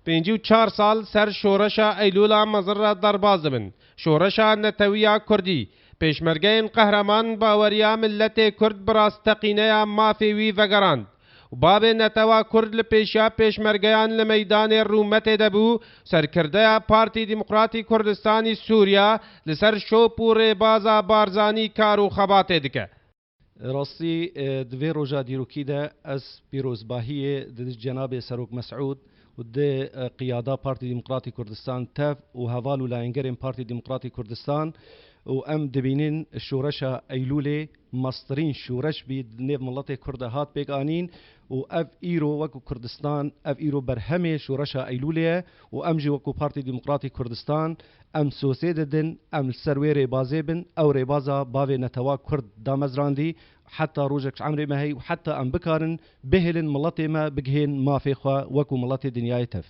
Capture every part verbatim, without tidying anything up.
Pêncî û çar sal ser şoreşa Eylûla mezin re derbaz dibin. Şoreşa Netewiya Kurdî, pêşmergeyên qehreman baweriya miletê Kurd bi rastteqîneya mafê wî vegerand. Û bavê netewa Kurd li pêşiya pêşmergeyan li meydanê rûmetê de bû, serkirdeya Partî Demokratî Kurdistanî Sûriya li ser şop û rêbaza Barzanî kar û xebatê dike. Rastî, e, di vê roja dîrokî de ez pîrozbahiyê di cenabê Serok Mesûd û di, e, qiyada Partî Demokratî Kurdistan tev û heval û layengerên Partî Demokratî Kurdistan û em dibînin şoreşa Eylûlê mestirîn şoreş bî di nêv miletê Kurd de hat pêk anîn û ev îro wekû Kurdistan, ev îro berhemê şoreşa Eylûlê ye û em jî wekû Partî Demokratî Kurdistan em sozê didin, em li ser wê rêbazê bin, ew rêbaza bavê netewa Kurd damezrandî, heta rojek ji emrê me hey û heta em bikarin bihêlin miletê me bigihên mafê xwe wekû miletê dinyayê tev.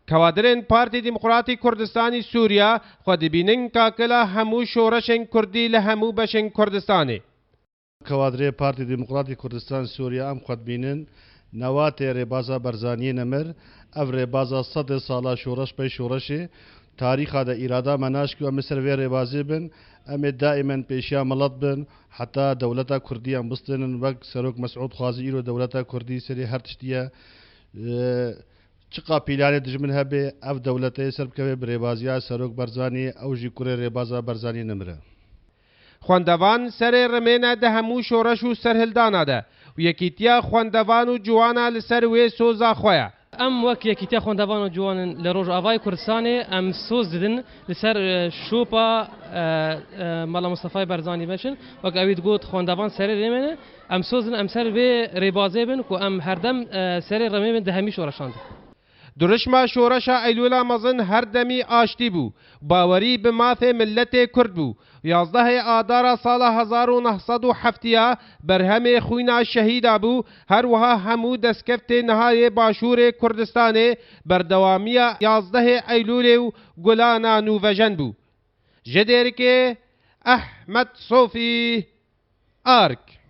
Kawadirên Partî Demokratî Kurdistanî Sûriya xwe dibînin kakila hemû şoreşên Kurdî li hemû beşên Kurdistanê. Kawadirê Partî Demokratî Kurdistan Sûriya em xwe dibînin newatê rêbaza Barzaniyê nemir. Ev rêbaza sedê sala şoreş pey şoreşê. Tarîxa de îrada me naşkî em ê ser vê rêbazê bin. Em ê daîmen pêşiya milet bin. Heta dewleta Kurdî em bistênin. Wek Serok Mesûd xwazî îro dewleta Kurdî serê her tiştî ye. Çiqa pîlanê dijmin hebe, ev dewlete yê ser bikeve bi rêbaziya Serok Barzanî, ew jî kurê rêbaza Barzanî nimire. Xwendevan serê rimê ne di hemû şoreş û serhildana de û yekîtiya xwendevan û ciwana li ser wê soza xwe ye. Em wek Yekîtiya Xwendevan û Ciwanin li Rojavayê Kurdistanê em soz didin li ser, e, şopa, e, e, Mela Mustefayê Barzanî meşin. Wek ewî digot, xwendevan serê rêmê ne. Em soz in, em ser vê rêbazê bin ku em herdem, e, serê remê bin di hemî şoreşan de. Durişma şoreşa Eylûla mezin her demî aştî bû. Bawerî bi mafê miletê Kurd bû. Yazdehê Adara sala hezar û neh sed û heftiya berhemê xwîna şehîda bû, her wiha hemû destkeftê niha yê Başûrê Kurdistanê berdewamiya yazdehê Eylûlê û Gulana Nûvejen bû. Ji Dêrikê, Ehmed Sofî, Ark.